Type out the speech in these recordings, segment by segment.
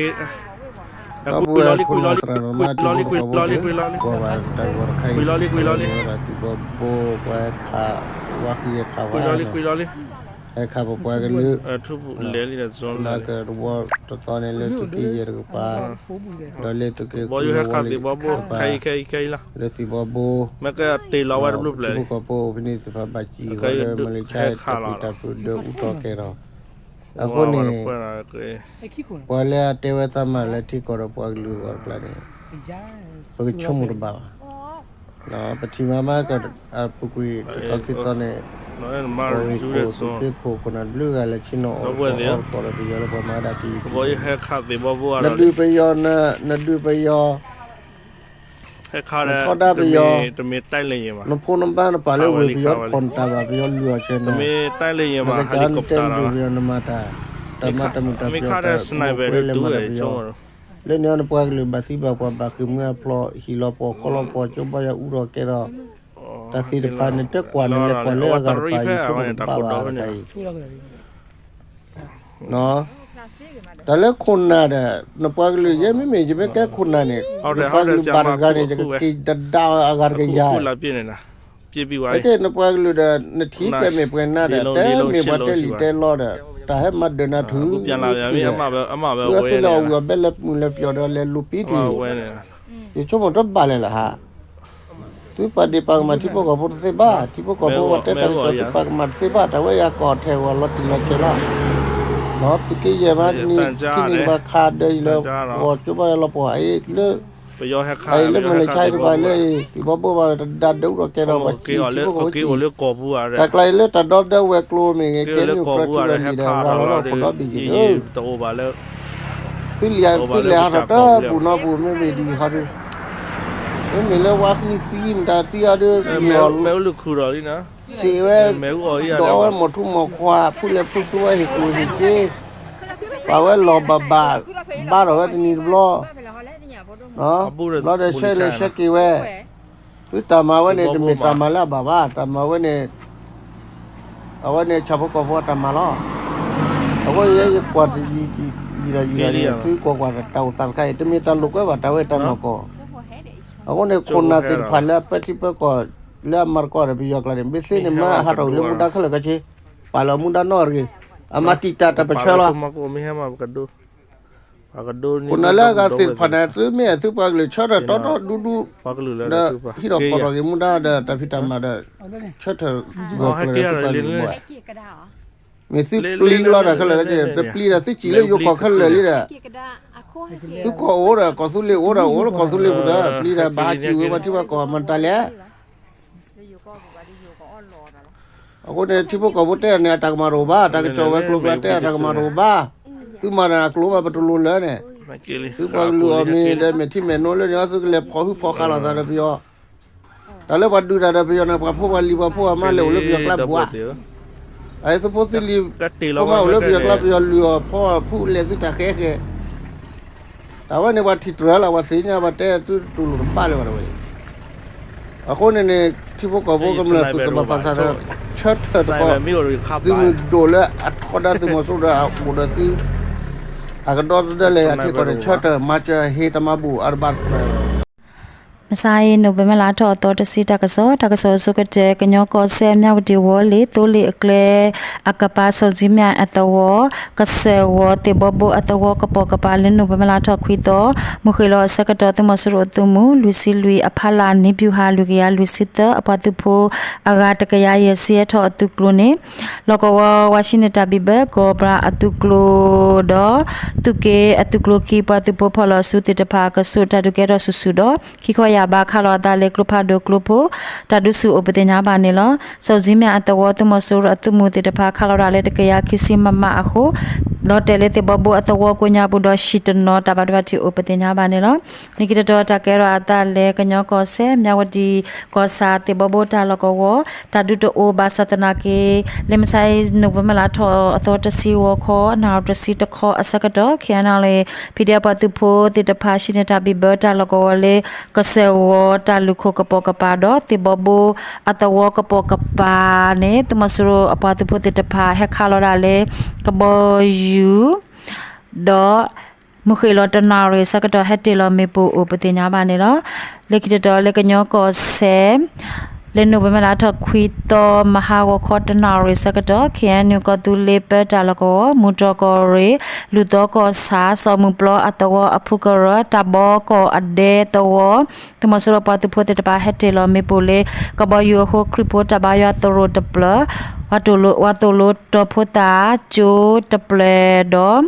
ဒီပုၢ်ဝဲၢ်ခိၣ်နၢ်သရၣ်သမါထံဖိကီၢ်ဖိသ့ၣ်, ကွၢ်ဘၣ်တၢ်ဂီၤတခါအံၤ, ဝဲဒၣ်သုးဘီဘိ ပှၤဟဲခး, ဝါဃံဟဲခးဝဲ, ဟဲခးပပှၤကလုာ်, မၤကတဝီတသီန့ၣ်လၢသုးက့ယဲၢ်တကပၤ, ဒီးလၢသုးက့ဃုလီၤဝီလံတကပၤ, လၢသုးဘီဘိ, ထံဖိကီၢ်ဖိအိၣ်ဖဲန့ၣ်သ့ၣ်တဖၣ်ဘၣ်စံးဝဲလၢ မလ့ၤဆါတၢ်ဖုတၢ်ဖုဒၢအူထီၣ်ကဲထီၣ်, အဃိန့ၣ် ပှၤလၢအတဲဝဲသးမၤလၢထံကီၢ်ဒီးပှၤကလုာ်အဂီၢ်တကျါန့ၣ်, ပကဆိကမိၣ်တဘၣ်ဘၣ်. ပထံၣ်မၤမၤကပူၤကွံာ်တသီခံသီန့ၣ်, ပှၤရ့ၣ်ခိၣ်သုးက့ခိၣ် ခိၣ်နၢ်ဘျုးဂၤလဲၤဆ့ၣ်နီၤအီၣ်တကီၢ်ဒီးပယီၤလၢပှၤမၤဒၣ်က့ၤ, နဒုးပယီၤ, နဒုးပယီၤ နထီဒါပယီၤ, နဖိနဘါနပာ်လၢဝ့ၢ်ပယီၤတဖီၣ်နတၢ်ဘၣ် ပယီၤလုၢ်အီၣ်ကဲနၤ, နကစၢ်နတဲနဒုးပယီၤ နမၤတၢ်, တၢ်မၤတၢ်မုာ်တၢ်ပျီတၢ်မၤပှဲၤလဲၤမၤတပယီၤ, လၢန့ၣ်အီၤနပှၤကလုာ်ဘၣ်သံဘၣ်ပှၢ်ဘၣ်ဃ့ၢ်မှံဟးဖျိး ဟ့ၣ်လီၤပှီၢ်ခီလီၤပှီၢ် ကၠိဘီယွၤအူထီၣ်ကဲထီၣ်, တၢ်သ့ၣ်တဖၣ်န့ၣ် တဲကွၢ်န့ၣ် လဲၤကွၢ်လၢအဂၤတပၤယဆိကမိၣ်တဘၣ်ဘၣ်တခါအံၤ တၢ်လၢခိၣ်နၢ်ဒီး နပှၤကလုာ်ယဲမ့မ့ၢ် ယမ့ၢ်ကဲခိၣ်နၢ်န့ၣ် နပှၤကလုာ်ဘၣ်တဂၤန့ၣ် ယကက့ၤတဒါအဂၤတကယၤ, အကဲနပှၤကလုာ်ဒီး နထံၣ်ပဲာ်မ့ၢ်ပှဲၤနၤဒီး တဲမ့ၢ်ပှၤတဲလံာ်တဲလီဒီး တၢ်ဟဲမၤဒၢးနၤထုး, သုသုလၢအီၣ်ဝံၤအီၣ်ဘဲလဲၤမုာ်လဲၤပျီၢ်ဒီးလဲၤလူၤပံထံၣ်, ယဆိကမိၣ်တဘၣ်လဲၣ်လၢဟါ သုပာ်ဒ့ၣ်ပာ်ကမၣ်ထံဖိကီၢ်ဖိတသ့ဘၣ်, ထံဖိကီၢ်ဖိပှၤတဲတၢ်ကစီၣ်သုပာ်ကမၣ်တသ့ဘၣ်, တၢ်ဝဲယၤကီၢ်ထဲဂီၤလီၤတံၢ်လီၤဆဲးလီၤ, ဒီးသုးက့ယဲၢ်မးတနံၤခံနံၤတဘၣ်ခးဒၢးယံၤလၢ ပှၤကၠိဘီယွၤလီၤပှီၢ်အံၤလၢ အံၤလၢမလ့ၤဆါတဘၣ်လၢအံၤ သုးဘီဘိဘၣ်တဒါဒၢးအူထီၣ်ကဲထီၣ်ပှၤထံဖိကီၢ်ဖိထံၣ်, တၢ်ကျါအံၤလၢတၢ်ဒီသဒၢဝဲၤကျိၤမ့ၢ်ဂ့ၤ ကဲနုာ်ကြၢးထူလီၤလံဒီး ရၤလီၤလၢခိၣ်ဒီဘ့ၣ်က့ၤဒီး သုလံၤသုလဲၤဟးထီၣ်တဘူၣ်နီတဘူၣ် မ့မ့ၢ်ဒ်အံၤဟီဒီး မ့မ့ၢ်လၢဝါဃံသံမတၤသံအီၤဒီး မ့ၢ်အီၤ စံးဝဲ ဒီးအဝဲမိၢ်ထူမိၢ်ခွါ ဖုလဲၤဖုသူဝဲဟ့ၣ်ကူၣ်ဟ့ၣ်က့ၤ ပာ်ဝဲလီၤဘၣ်ဘၣ် ဘါထီၣ်ဝဲတနံၤတဘျီ ဘျီဒီးဆှၢလဲၤဆှၢက့ၤဝဲ သုတၢ်မၤဝဲန့ၣ် တမ့ၢ်တၢ်မၤလၢအဘၣ်ဘၣ်, တၢ်မၤဝဲန့ၣ် အဝဲန့ၣ်ဆၣ်ဖိကီၢ်ဖိအတၢ်မၤလီၤ. အဃိယဲယကွၢ်တယံာ်တယံာ်ဒီးယံာ်ဒီး သုကွၢ်ကွၢ်တၢ်အိၣ်သးတခါအံၤ တမ့ၢ်တၢ်လိာ်ကွဲဘၣ် တၢ်ဝဲတၢ်နီၢ်ကီၢ်, အဃိန့ၣ် ခိၣ်နၢ်သ့ၣ်တဖၣ်လၢအပၢထံပၢကီၢ် လၢအမၤသကိးဒီးပယီၤကျါန့ၣ် ဘၣ်သ့န့ၣ် မ့ၢ်ဟးထီၣ်ဝံၤလၢမူဒါခဲလၢာ်ခဲဆ့ ပာ်လီၤမူဒါနီၢ်တဂ့ၤ, အမၤတံာ်တာ်တၢ်ပၢဆှၢလီၤ. ခိၣ်နၢ်လၢအဂၤသ့ၣ်တဖၣ်န့ၣ် သုမ့ၢ်သုပှၤကလုာ်ဆၢထၢၣ်တီတီဒူဒူ ဒီးဟံးထီၣ်ဖီၣ်ထီၣ်က့ၤမူဒါဒီးတၢ်ဖံးတၢ်မၤဒီး ဆၢထၢၣ်ဂီၢ်ကျၢၤသုပှၤကလုာ်ဘၣ်, မ့ၢ်သုပျံၤလီၤတၢ်ခဲလၢာ်ခဲဆ့ တပျံၤဒီးသုစံးလၢယိၤကီၢ်ခဲလၢာ်လံဒီး သုကီၢ်အိၣ်ဒီးကီၢ်သူလ့ၤအိၣ်ဒီးအိၣ်လၢကီၢ်သူလ့ၤပူၤဒီး ပျံၤဒီးဘၣ်ဟးစံးဝဲပှၤထံပှၤကီၢ်မတၤလဲၣ် အဃိန့ၣ် ထံဖိကီၢ်ဖိတဲန့ၣ် အတၢ်ကမၣ်တအိၣ်ဘၣ်, တၢ်ကစီၣ်ဝဲၤကျိၤကျါတဲအတၢ်ကမၣ်တအိၣ်ဘၣ်, သုမၤဒီးအကျိၤဘၣ် ပတလိၣ်လၢာ်န့ၣ်, သုပှၤကလုာ်အီၤမ့ၢ်ဒီးမဲာ်ထံမဲာ်နိလၢန့ၣ် သုကလဲၤဖီၣ်ဟုၣ်ဖီၣ်ဃာ်လိာ်သးဒီးပယီၤ, တၢ်လၢပှၤဒုးတၢ်ဒီးပယီၤန့ၣ် ပှၤဖိပှၤလံၤပှၤဖိပှၤမါလဲၤအိၣ်လၢပယီၤကျါဘၣ်, အသုဖိသုလံၤ ဖိမါအိၣ်လၢပယီၤကျါ ပယီၤလုၢ်အီၤဖီၣ်ဖုၣ်လဲၤသုတၢ်ဃဲဃဲ တၢ်ဝဲန့ၣ်ပှၤထံၣ်တြၢၤလီၤ ပှၤသ့ၣ်ညါ ပှၤတဲသုတူၢ်လိာ်တဘၣ်လၢၤဘၣ်တဝဲ, အဃိန့ၣ်န့ၣ် ထံဖိကီၢ်ဖိကမျၢၢ်သူၣ်စၢ်ဘၣ်သးစၢ်ဒီး ဆၢထၢၣ်တကီၢ်, သုးမုၢ်ဒိၣ်လၢအထီဒါသုးမီၤစိရိၤဒီးအအိၣ်ဒီးသု အကဒီသဒၢလဲၣ်အထံကီၢ်ဒီး ဆၢထၢၣ်မၤစၢၤဟ့ၣ်တၢ်မၤဘူၣ်အတဘၣ် မုၢ်ဆါအံၤ နိၣ်ဝ့ဘၢၣ်လါထီၣ်အသီတဆံ တၢ်ကစီၣ်, တၢ်ကစီၣ်အဆိကတၢၢ် ကညီကီၢ်စဲၣ် မၠၣ်ဝတံၣ်ဝီလ့ၣ် သိလ့ၣ်အကျဲအကပၤ စီၤစုမၠၣ်အသဝီ ကစၢၢ်ဝီၤ သ့ၣ်ဘီဘိအသဝီကပိာ်ကပၤလၢနိၣ်ဝ့ဘၢၣ်လါထီၣ်ခွံသီ မုၢ်ဃ့ၢ်လီၤအဆၢကတီၢ် သုးမီၤစိရိၤအသုးမုၢ် လွံၢ်ဆံလွံၢ် အဖီလာ် နံၣ်ပျူၤဟး လွံၢ်ကယၤလွံၢ်ဆံသၢ အပှၤသုးဖိအဂၤ တကယၤယဲၢ်ဆံဟဲထီၣ်အသုးကျိၤန့ၣ် လီၢ်ကဝီၤ ဝါၡံနတၢ်ဘံၣ်ဘၢၣ် ကီၢ်ပြးအသုးကျိၤဒီး သုးက့အသုးကျိၤခံ ပှၤသုးဖိဖီၣ်လီၤစုသ့ၣ်တဖၣ် ကဆူးတၢ်ဒုးကဲထီၣ်ဆူၣ်ဆူၣ်ဒီး ခံခီယၢ်ဘးခးလီၤအသးလၢကျိဖးဒိၣ်ကျိဖိ တၢ်ဒုးဆူၣ်အိၣ်ပသ့ၣ်ညါဘၣ်န့ၣ်လီၤ. စီၤစုမၠၣ်အသဝီ သုးမီၤစိရိၤအသုးမုၢ်သ့ၣ်တဖၣ် ခးလီၤတၢ်လၢတကယၤခံဆံမမအဃိ လီၤတဲာ်လၢသ့ၣ်ဘီဘိအသဝီကိးညါပူၤဒီး ဟံၣ်တနီၤတၢ်ဘၣ်ဒိဘၣ်ထံးအိၣ်ပသ့ၣ်ညါဘၣ်န့ၣ်လီၤ. လၢခံတတီၤ တၢ်ကဲထီၣ်အသးလၢကညီကီၢ်စဲၣ် မၠၣ်ဝတံၣ်ကီၢ်ဆၣ်သ့ၣ်ဘီဘိတၢ်လီၢ်ကဝီၤ တၢ်ဒုးတအိၣ်ဘၣ်ဆၣ်သနာ်က့ လၢမုၢ်ဆါအံၤ နိၣ်ဝ့ဘၢၣ်လါထီၣ်အသီတဆံဂီၤခီ နၣ်ရံၣ်တဆံတခီအဆၢကတီၢ် ခ့ၣ်အဲၣ်နၣ်လ့ၣ် ပံၤဒဲပှၤသုးဖိသ့ၣ်တဖၣ် ဟံးန့ၢ်တၢ်ဘံၣ်ဘၢတၢ်လီၢ်ကဝီၤလၢ ကစၢၢ်ဝီၤတၢ်လုၢ်ခိၣ်ကပိာ်ကပၤဒီး သ့ၣ်ဘီဘိအသဝီကပိာ်ကပၤန့ၣ် သုးမီၤစိရိၤအပှၤသုးဖိသ့ၣ်တဖၣ် ဟဲခးလီၤဒၣ်လၢ ကဘီယူၤ ဒီး မုၢ်ဃ့ၢ်လီၤတနၣ်ရံၣ်ဆၢကတီၢ် ဟဲတ့ၢ်လီၤမ့ၣ်ပိၢ်အိၣ်ပသ့ၣ်ညါဘၣ်န့ၣ်လီၤ. လၢခံတတီၤလၢကညီကီၢ်စဲၣ် လၢနိၣ်ဝ့ဘၢၣ်လါထီၣ်ခွံသီ မဟါဂီၤခီတနၣ်ရံၣ်ဆၢကတီၢ် ခ့ၣ်အဲၣ်ယူၣ်ကီၢ်သူလ့ၤပၢတၢ်လီၢ်ကဝီၤ မုၢ်တြီၢ်ကီၢ်ရ့ၣ် လူၢ်သီကီၢ်ဆၣ် စီၤမုၢ်ပျီအသဝီအဖုကရၢ တၢ်ဘီကီၢ်အဒဲသဝီ သုးမီၤစိရိၤပှၤသုးဖိသ့ၣ်တဖၣ် ဟဲတ့ၢ်လီၤမ့ၣ်ပိၢ်လၢ ကဘီယူၤအဃိ ခရံာ်ဖိတၢ်ဘါယွၤသရိာ်တဖျၢၣ် ဝၤသိၣ်လိ ဝၤသိၣ်လိတီၤဖိသၣ်ကၠိတဖျၢၣ်ဒီး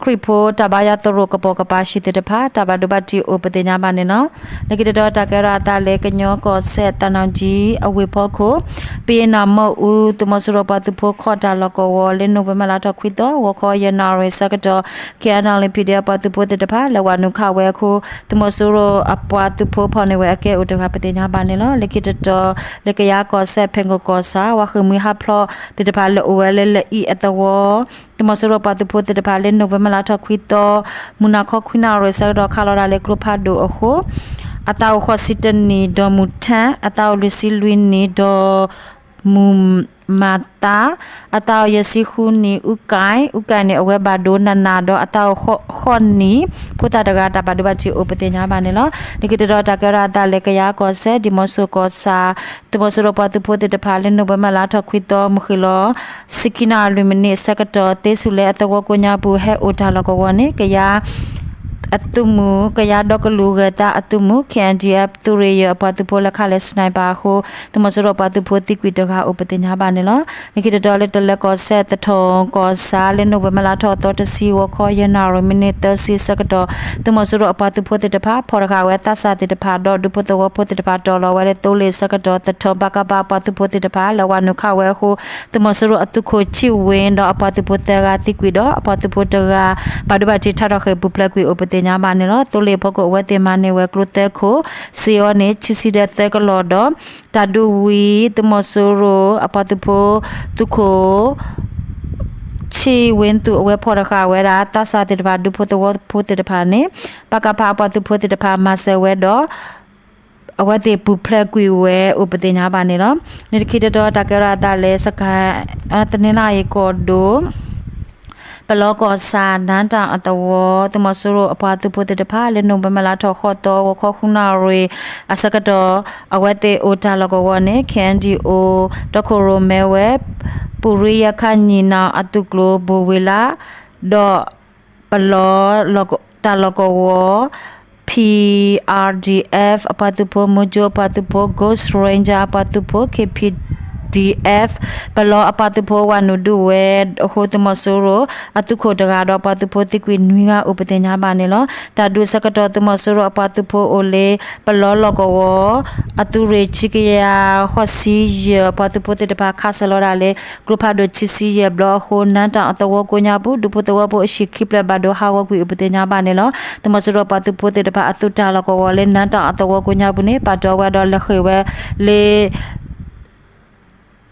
ခရံာ်ဖိတၢ်ဘါယွၤသရိာ်ကပိာ်ကပၤဟံၣ်သ့ၣ်တဖၣ် တၢ်ဘၣ်ဒိဘၣ်ထံးအိၣ်ပသ့ၣ်ညါဘၣ်န့ၣ်လီၤ. လၢခံတတီၤတၢ်ကဲထီၣ်အသးလၢကညီကီၢ်စဲၣ် သၣ်နီၣ်ကၠံအဝ့ၢ်ဖီခိၣ် ပယ့ၣ်နီၣ်မီၣ်အူ သုးမီၤစိရိၤပှၤသုးဖိခီၣ်တၢ်လီၢ်ကဝီၤလၢနိၣ်ဝ့ဘၢၣ်လါထီၣ်ခွံသီ ဂီၤခီယဲၢ်နၣ်ရံၣ်ဆၢကတီၢ် ခ့ၣ်အဲၣ်ယူၣ်ကီၢ်သူလ့ၤ ပှၤသုးဖိသ့ၣ်တဖၣ် လဲၤဝၤနုာ်ခးဝဲအဃိ သုးမီၤစိရိၤအပှၤသုးဖိဖီၣ်န့ၢ်ဝဲအကဲအိၣ်တဂၤပသ့ၣ်ညါဘၣ်န့ၣ်လီၤ. လၢခံတတီၤ လၢကယၤကီၢ်စဲၣ် ဖဲၣ်ကိၣ်ကီၢ်ဆၣ် ဝၤဃ့ၢ်မှံဟးဖျိးသ့ၣ်တဖၣ်လၢအိၣ်ဝဲလၢလၢအံၤအသဝီ သုးမီၤစိရိၤပှၤသုးဖိသ့ၣ်တဖၣ်လၢနိၣ်ဝ့ဘၢၣ်လါထီၣ်ခွံသီ မုၢ်နၤခီခွံနၣ်ရံၣ်ဆၢကတီၢ် ခးလီၤဒၣ်လၢကျိဖးဒိၣ်အဃိ အသးအိၣ်ဃိးဆံတနံၣ် ဒီးမုၢ်ထၣ် အသးအိၣ်လွံၢ်ဆံလွံၢ်နံၣ် ဒီးမုၢ်မၤသါ အသးအိၣ်ယဲၢ်ဆံဃုနံၣ် အူကၣ် အူကၣ်န့ၣ် အဝဲဘၣ်ဒိနးနးဒီး အသးအိၣ်ဃိးနံၣ် ဖိသၣ်တဂၤ တၢ်ဘၣ်ဒိဘၣ်ထံးအိၣ်ပသ့ၣ်ညါဘၣ်န့ၣ်လီၤ. လၢခံတတီၤတၢ်ကဲထီၣ်အသးလၢကယၤကီၢ်စဲၣ် ဒံၣ်မီၣ်စိၣ်ကီၢ်ဆၣ် သုးမီၤစိရိၤပှၤသုးဖိသ့ၣ်တဖၣ်လၢနိၣ်ဝ့ဘၢၣ်လါထီၣ်ခွံသီ မုၢ်ဃ့ၢ်လီၤ ဆံခံနၣ်ရံၣ်လွံၢ်မံးနံးအဆၢကတီၢ် သ့ဆူၣ်လၢအသဝီကိးညါပူၤ ဟဲအိၣ်တၢ်လီၢ်ကဝီၤန့ၣ် ကယၤ အသုးမုၢ် ကယၤဒီကလုာ်ဂဲၤသးအသုးမုၢ် ခ့ၣ်အဲၣ်ယူၣ်ကီၢ်သူလ့ၤ သုးရ့ၣ်ယဲၢ်အပှၤသုးဖိလၢခးလၢ sniper အဃိ သုးမီၤစိရိၤပှၤသုးဖိသံကွံာ်တဂၤအိၣ်ပသ့ၣ်ညါဘၣ်န့ၣ်လီၤ. လၢခံတတီၤလၢတလၢကီၢ်စဲၣ် သထီၣ်ကီၢ်ဆၣ်လၢနိၣ်ဝ့ဘၢၣ်လါထီၣ်သီတဆံ ဂီၤခီယဲၢ်နၣ်ရံၣ်မံးနံးသၢဆံအဆၢကတီၢ် သုးမီၤစိရိၤအပှၤသုးဖိသ့ၣ်တဖၣ် ဖီၣ်တဃာ်ဝဲသးစၢ်သ့ၣ်တဖၣ်ဒီး ဒူဖိသဝီဖိသ့ၣ်တဖၣ်တီၢ်လီၤဝဲလၢသိလ့ၣ်အဆၢကတီၢ် သထီၣ် ပကဖ အပှၤသုးဖိသ့ၣ်တဖၣ် လဲၤဝၤနုာ်ခးဝဲအဃိ သုးမီၤစိရိၤအသုးခိၣ်ဆံၣ်ဝ့ဒီးအပှၤသုးဖိသၢဂၤသံကွံာ်ဒီး အပှၤသုးဖိတဂၤ ဘၣ်ဒိဘၣ်ထံးထးထီၣ်ဃ့ၢ်ပူၤဖျဲးကွံာ်အိၣ်ပသ့ၣ်ညါဘၣ်န့ၣ်လီၤ. သိလ့ၣ်အဖီခိၣ် အဝဲသ့ၣ်မၤန့ၢ်ဝဲကျိသၢခိၣ် စ့အီန့ၣ် ဆံဆံဒီးသၢကလီၢ်ဒီး တၢ်ဒုးဝံၤ သုးမီၤစိရိၤအပှၤသုးဖိ သုးခိၣ် ဆံၣ်ဝ့သူၣ် အဝဲဖီၣ်တဃာ်ဝဲဒၣ် သးစၢ်သ့ၣ်တဖၣ် ဒူဖိသဝီဖိသ့ၣ်တဖၣ်န့ၣ် ပကဖ အပှၤသုးဖိသ့ၣ်တဖၣ်မၤစၢၤဝဲဒီး အဝဲသ့ၣ်ပူၤဖျဲးကွံာ်ဝဲအိၣ်ပသ့ၣ်ညါဘၣ်န့ၣ်လီၤ. လၢခံတတီၤတၢ်ကဲထီၣ်အသးလၢ စကဲ တနီသရံၣ်ကီၢ်ဒိၣ် ပလီကီၢ်ဆၣ် နါတၢ်အသဝီ သုးမီၤစိရိၤအပှၤသုးဖိသ့ၣ်တဖၣ် လၢနိၣ်ဝ့ဘၢၣ်လါထီၣ်ဃိးသီ ဂီၤခီဃုနၣ်ရံၣ်အဆၢကတီၢ် အဝဲသ့ၣ်အိၣ်တၢ်လီၢ်ကဝီၤန့ၣ် ခ့ၣ်အဲၣ်ယူၣ်ကီၢ်သူလ့ၤ တီခိၣ်ရိၣ်မဲဝဲ ပူၤရံယခါနံၣ်နီၣ်အသုးကျိၤ ဘိၣ်ဝ့ၤလါ ဒီး ပလီ တၢ်လီၢ်ကဝီၤ PRDF အပှၤသုးဖိ မူကၠိအပှၤသုးဖိ Ghost Ranger အပှၤသုးဖိ KPDF ပလီအပှၤသုးဖိ ဝၤနုာ်ဒုးဝဲအဃိ သုးမီၤစိရိၤအသုးခိၣ်တဂၤဒီး အပှၤသုးဖိသံကွံာ်နွံဂၤအိၣ်ပသ့ၣ်ညါဘၣ်န့ၣ်လီၤ. တၢ်ဒုးအဆၢကတီၢ် သုးမီၤစိရိၤအပှၤသုးဖိအိၣ်လၢ ပလီလီၢ်ကဝီၤ အသုးရ့ၣ်ခံကယၤဃိးဆံယဲၢ် အပှၤသုးဖိသ့ၣ်တဖၣ် ခးစၢၤလီၤဒၣ်လၢ ကျိဖးဒိၣ်ခံဆံယဲၢ်ဘျီအဃိ နါတၢ်အသဝီကိးညါပူၤ ဒူဖိသဝီဖိအဟံၣ်ခံဖျၢၣ်ဘၣ်ဒိဟးဂီၤကွံာ်အိၣ်ပသ့ၣ်ညါဘၣ်န့ၣ်လီၤ. သုးမီၤစိရိၤပှၤသုးဖိသ့ၣ်တဖၣ်အသုးတၢ်လီၢ်ကဝီၤလၢ နါတၢ်အသဝီကိးညါပူၤန့ၣ် ပာ်တီၢ်ဝဲဒီးလဲၤဃ့ၢ်ဝဲလၢ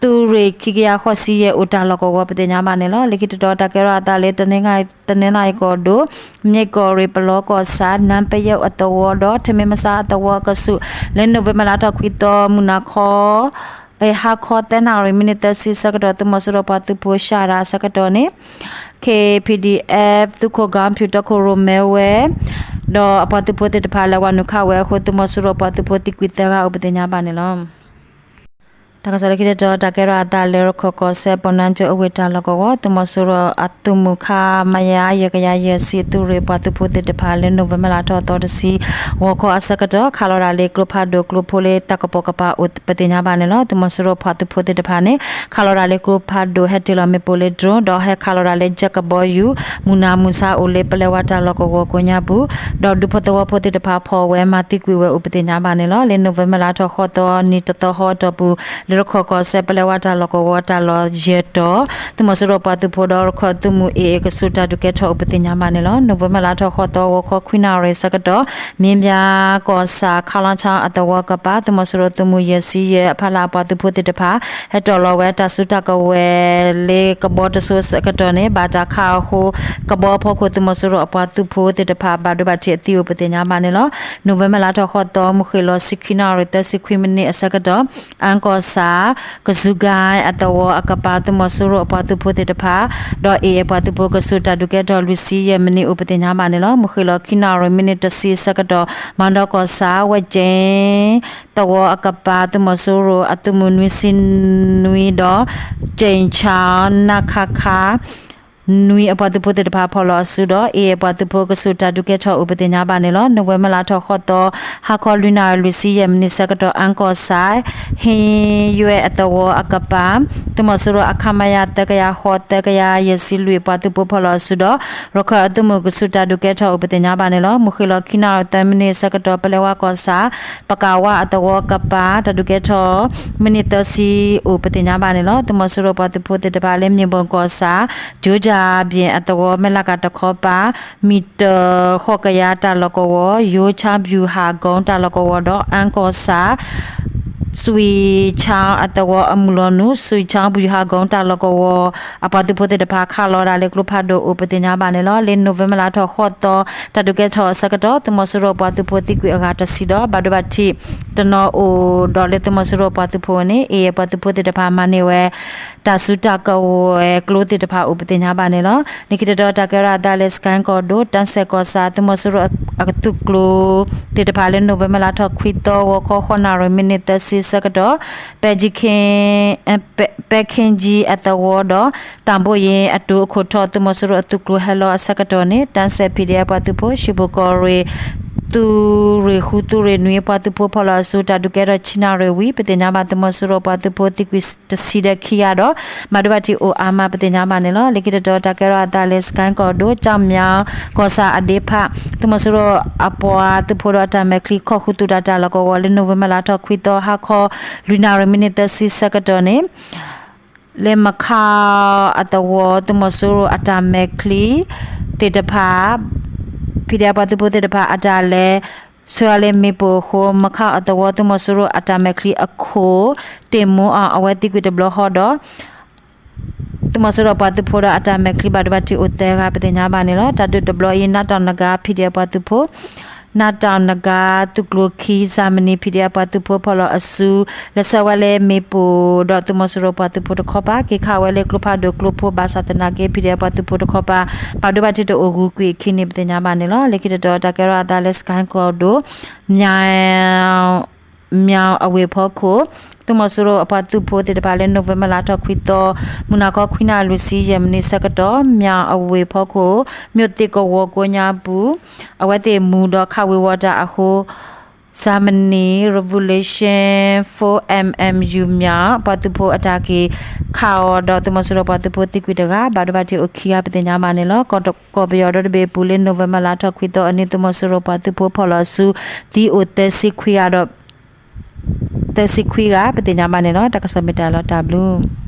သုးရ့ၣ်ခံကယၤဃိးဆံယဲၢ်အိၣ်တၢ်လီၢ်ကဝီၤပသ့ၣ်ညါဘၣ်န့ၣ်လီၤ. လၢခံတတီၤတၢ်ကဲထီၣ်အသးလၢ တနီသရံၣ်ကီၢ်ဒိၣ် မ့ၢ်ကီၢ်ရ့ၣ်ပလီကီၢ်ဆၣ် နါပယဲၣ်အသဝီဒီး ထမ့ၢ်မဆါအသဝီအကဆူး လၢနိၣ်ဝ့ဘၢၣ်လါထီၣ်ခွံသီ မုၢ်နၤခီ ဟါခီသၢနၣ်ရံၣ်မံးနံးသၢဆံဆၢကတီၢ် သုးမီၤစိရိၤပှၤသုးဖိစှၤဒၣ်အဆၢကတီၢ်န့ၣ် KPDF သုးခိၣ်ကီဖၠူၣ်တီခိၣ်ရိၣ်မဲဝဲ ဒီးအပှၤသုးဖိသ့ၣ်တဖၣ်လဲၤဝၤနုာ်ခးဝဲအဃိ သုးမီၤစိရိၤပှၤသုးဖိသံကွံာ်သၢဂၤအိၣ်ပသ့ၣ်ညါဘၣ်န့ၣ်လီၤ. တၢ်ကစီၣ်လၢခံတတီၤ တၢ်ကဲထီၣ်အသးလၢရခၢၣ်ကီၢ်စဲၣ် ပီၣ်နါကၠိအဝ့ၢ်တၢ်လီၢ်ကဝီၤ သုးမီၤစိရိၤအသုးမုၢ်ခး မယၤ ယဲၢ်ကယၤယဲၢ်ဆံ သုးရ့ၣ်ပှၤသုးဖိသ့ၣ်တဖၣ်လၢနိၣ်ဝ့ဘၢၣ်လါထီၣ်သီတဆံ ဂီၤခီအဆၢကတီၢ် ခးလီၤဒၣ်လၢကျိဖးဒိၣ်ကျိဖိလၢတၢ်ကပိာ်ကပၤအိၣ်ပသ့ၣ်ညါဘၣ်န့ၣ်လီၤ. သုးမီၤစိရိၤပှၤသုးဖိသ့ၣ်တဖၣ်န့ၣ် ခးလီၤဒၣ်လၢကျိဖးဒိၣ် ဟဲတ့ၢ်လီၤမ့ၣ်ပိၢ်လၢ drone ဒီးဟဲခးလီၤဒၣ်လၢ jet ကဘီယူၤ မုၢ်နၤမုၢ်ဆါအိၣ်လၢပလဲၤဝါတၢ်လီၢ်ကဝီၤကိးညါပူၤ ဒီးဒူဖိသဝီဖိသ့ၣ်တဖၣ်ဖီၣ်ဝဲမၤသံကွံာ်ဝဲအိၣ်ပသ့ၣ်ညါဘၣ်န့ၣ်လီၤ. လၢနိၣ်ဝ့ဘၢၣ်လါထီၣ်ဃိးသီနံၤတသီဟီအတီၢ်ပူၤ လၢရခၢၣ်ကီၢ်စဲၣ်ပလဲၤဝါတၢ်လီၢ်ကဝီၤတၢ်လီၢ်ယဲၢ်တီၤ သုးမီၤစိရိၤပှၤသုးဖိဒီးရခၢၣ်သုးမုၢ် AA ကဆူးတၢ်ဒုးကဲထီၣ်အိၣ်ပသ့ၣ်ညါဘၣ်န့ၣ်လီၤ. နိၣ်ဝ့ဘၢၣ်လါထီၣ်ဃိးသီ ဂီၤခီခွံနၣ်ရံၣ်ဆၢကတီၢ် မ့ၢ်ဘၣ်ကီၢ်ဆၣ် ခါလီၤဆါအသဝီကပၤ သုးမီၤစိရိၤသုးမုၢ်ယဲၢ်ဆံယဲၢ်အဖီလာ်အပှၤသုးဖိသ့ၣ်တဖၣ် ဟဲတီၢ်လီၤဝဲတၢ်စုတၢ်ကဝဲၤလၢကဘီတစိၤအဆၢကတီၢ်န့ၣ် ဘၣ်တၢ်ခးအဃိ ကဘီအဖီခိၣ် သုးမီၤစိရိၤအပှၤသုးဖိသ့ၣ်တဖၣ် ဘၣ်ဒိဘၣ်ထံးအသံအိၣ်ပသ့ၣ်ညါဘၣ်န့ၣ်လီၤ. နိၣ်ဝ့ဘၢၣ်လါထီၣ်ဃိးသီ မုၢ်ဃ့ၢ်လီၤဆံခံနၣ်ရံၣ်သၢဆံခွံမံးနံးအဆၢကတီၢ် အၣ်ကီၢ်ဆၣ် ကစူၢ်ကၢၢ်အသဝီအကပၤ သုးမီၤစိရိၤအပှၤသုးဖိသ့ၣ်တဖၣ် ဒီး A အပှၤသုးဖိကဆူးတၢ်ဒုးကဲထီၣ်လွံၢ်ဆံယဲၢ်မံးနံးအိၣ်ပသ့ၣ်ညါဘၣ်န့ၣ်လီၤ. မုၢ်ဃ့ၢ်လီၤခံနၣ်ရံၣ်မံးနံးတဆံအဆၢကတီၢ် မၤဒီးကီၢ်ဆၣ် ဝဲကၠ့ၣ် သဝီအကပၤ သုးမီၤစိရိၤအသုးမုၢ်နွံဆံနွံဒီး ကၠ့ၣ်ဆၣ် နခခ နွံအပှၤသုးဖိသ့ၣ်တဖၣ်ဖီၣ်လီၤအစုဒီး A အပှၤသုးဖိကဆူးတၢ်ဒုးကဲထီၣ်အိၣ်ပသ့ၣ်ညါဘၣ်န့ၣ်လီၤ. နိၣ်ဝ့ဘၢၣ်လါထီၣ်ဃိးသီ ဟါခီလွံၢ်နၣ်ရံၣ်လွံၢ်ဆံယဲၢ်မံးနံးဆၢကတီၢ် အၣ်ကီၢ်ဆၣ် ဟ့ယွဲအသဝီအကပၤ သုးမီၤစိရိၤအ ခမရ သၢကယၤဃိး သၢကယၤယဲၢ်ဆံလွံၢ် ပှၤသုးဖိဖီၣ်လီၤအစုဒီး ရခၢၣ်အသုးမုၢ်ကဆူးတၢ်ဒုးကဲထီၣ်အိၣ်ပသ့ၣ်ညါဘၣ်န့ၣ်လီၤ. မုၢ်ဃ့ၢ်လီၤခံနၣ်ရံၣ်သၢမံးနံးဆၢကတီၢ် ပလဲဝါကီၢ်ဆၣ် ပကဝအသဝီကပၤ တၢ်ဒုးကဲထီၣ် မံးနံးသၢဆံအိၣ်ပသ့ၣ်ညါဘၣ်န့ၣ်လီၤ. သုးမီၤစိရိၤပှၤသုးဖိသ့ၣ်တဖၣ်လၢ မ့ၢ်ဘၢၣ်ကီၢ်ဆၣ် ကၠိကၠၣ်ဘျ့ၣ်အသဝီ မဲၢ်လးကၤတခီပၤ မံးတၢၢ်ဃိးကယၤတၢ်လီၢ်ကဝီၤ ယိဆၣ်ဘူၣ်ဟးကိၣ်တၢ်လီၢ်ကဝီၤဒီး အၣ်ကီၢ်ဆၣ် စွံၣ်ဆၣ်အသဝီအမုၢ်လီၤနုာ် စွံၣ်ဆၣ်ဘူၣ်ဟးကိၣ်တၢ်လီၢ်ကဝီၤ အပှၤသုးဖိသ့ၣ်တဖၣ်ခးလီၤဒၣ်လၢကျိဖးဒိၣ်အိၣ်ပသ့ၣ်ညါဘၣ်န့ၣ်လီၤ. လၢနိၣ်ဝ့ဘၢၣ်လါထီၣ်ဃိးသီ တၢ်ဒုးကဲထီၣ်အဆၢကတီၢ် သုးမီၤစိရိၤပှၤသုးဖိသံကွံာ်အဂၤတဆံဒီး ဘၣ်ဒိဘၣ်ထံးတနီၤအိၣ်ဒီးလၢသုးမီၤစိရိၤပှၤသုးဖိန့ၣ် A ပှၤသုးဖိသ့ၣ်တဖၣ်မၤန့ၢ်ဝဲ တၢ်စုတၢ်ကဝဲၤကျိသ့ၣ်တဖၣ်အိၣ်ပသ့ၣ်ညါဘၣ်န့ၣ်လီၤ. လၢခံတတီၤတၢ်ကဲထီၣ်အသးလၢ စကဲၣ်ကီၢ်ဒိၣ် တၢ်စဲၣ်ကီၢ်ဆၣ် သုးမီၤစိရိၤအသုးကျိၤသ့ၣ်တဖၣ်လၢ နိၣ်ဝ့ဘၢၣ်လါထီၣ်ခွံသီ ဂီၤခီဃိးနၣ်ရံၣ်မံးနံးသၢဆံဆၢကတီၢ် ပဲ ပဲခ့ၣ်ကၠံအသဝီဒီး တၢ်ဘိယ့ၣ်အတိၤအခိၣ်ထီၣ် သုးမီၤစိရိၤအသုးကျိၤဟဲလီၤအဆၢကတီၢ်န့ၣ် တၢ်စဲၣ် ဖံးဒံၣ်အပှၤသုးဖိ ရှ့ၣ်ဘိၣ်ကီၢ်ရ့ၣ် သုးရ့ၣ်ဃု သုးရ့ၣ်နွံ ပှၤသုးဖိဖီၣ်လီၤအစု တၢ်ဒုးကဲထီၣ်ဆံနၣ်ရံၣ်ဝံၤ ပသ့ၣ်ညါဘၣ် သုးမီၤစိရိၤပှၤသုးဖိသံကွံာ်တဆံဒီးခံဂၤဒီး ဘၣ်ဒိဘၣ်ထံးအိၣ်အါမးပသ့ၣ်ညါဘၣ်န့ၣ်လီၤ. လၢခံတတီၤတၢ်ကဲထီၣ်အသးလၢ စကဲၣ်ကီၢ်ဒိၣ် ကၠီၣ်မၠၣ်ကီၢ်ဆၣ်အဒ့ဖး သုးမီၤစိရိၤအပှၤသုးဖိဒီးအတၢ်မဲာ်ချံ ခီၣ်ဃုာ်သုးတၢ်တၢ်လီၢ်ကဝီၤလၢ နိၣ်ဝ့ဘၢၣ်လါထီၣ်ခွံသီ ဟါခီလွံၢ်နၣ်ရံၣ်မံးနံးသၢဆံဆၢကတီၢ်န့ၣ် လၢမခါအသဝီ သုးမီၤစိရိၤအတၢ်မဲာ်ချံသ့ၣ်တဖၣ် ဖံးဒံၣ်အပှၤသုးဖိသ့ၣ်တဖၣ် အတၢ်လဲၤဆှၢလၢမ့ၣ်ပိၢ်အဃိ မခါအသဝီ သုးမီၤစိရိၤအတၢ်မဲာ်ချံအခိၣ် တ့ၢ်မူအီၤ အဝဲသံကွံာ်တဘျီဃီဒီး သုးမီၤစိရိၤပှၤသုးဖိဒီးအတၢ်မဲာ်ချံ ဘၣ်ဒိဘၣ်ထံးအိၣ်သၢဂၤပသ့ၣ်ညါဘၣ်န့ၣ်လီၤ. တၢ်ဒုးတဘျီအံၤ နးတီၢ်နဂါ ဖံးဒံၣ်အပှၤသုးဖိ နးတီၢ်နဂါသုးကျိၤခံ စၣ်မနံၤ ဖံးဒံၣ်အပှၤသုးဖိဖီၣ်လီၤအစု လဲၤဆှၢဝဲလၢမ့ၣ်ပိၢ်ဒီး သုးမီၤစိရိၤပှၤသုးဖိတခီပၤ က့ၤခးဝဲလၢကျိဖးဒိၣ်ကျိဖိ ဘၣ်ဆၣ်သနာ်က့ ဖံးဒံၣ်အပှၤသုးဖိတခီပၤ ဘၣ်ဒိဘၣ်ထံးတအိၣ်ဂုၤကွံာ်အခံန့ၣ် ပသ့ၣ်ညါဘၣ်န့ၣ်လီၤ. လၢခံတတီၤတၢ်ကဲထီၣ်အသးလၢ စကဲၣ်ကီၢ်ဒိၣ် မၠၣ် မၠၣ်အဝ့ၢ်ဖီခိၣ် သုးမီၤစိရိၤအပှၤသုးဖိသ့ၣ်တဖၣ်လၢ နိၣ်ဝ့ဘၢၣ်လါထီၣ်ခွံသီ မုၢ်နၤခီခွံနၣ်ရံၣ်လွံၢ်ဆံယဲၢ်မံးနံးဆၢကတီၢ် မၠၣ်အဝ့ၢ်ဖီခိၣ် မျိးသစ်ကဝီၤကိးညါပူၤ အဝဲသ့ၣ်မူဒီးခးဝ့ၤဝီၤတၢ်အဃိ စၣ်မနံၤ Revolution Force မၠၣ် ပှၤသုးဖိအတၢ်က့ၤခးအီၤဒီး သုးမီၤစိရိၤပှၤသုးဖိသံကွံာ်တဂၤ ဘၣ်ဒိဘၣ်ထံးအိၣ်ခံဂၤပသ့ၣ်ညါဘၣ်န့ၣ်လီၤ. ကီၢ်ပယီၤဒီတဘ့ၣ်အပူၤလၢ နိၣ်ဝ့ဘၢၣ်လါထီၣ်ခွံသီအနံၤ သုးမီၤစိရိၤပှၤသုးဖိဖီၣ်လီၤအစု သံအိၣ်သၢဆံခွံဂၤဒီး သၢဆံခွံဂၤ ပသ့ၣ်ညါဘၣ်န့ၣ်လီၤ. တၢ်ကစီၣ်မ့ၢ်တၢ်လီၤတၢ်ဘျုး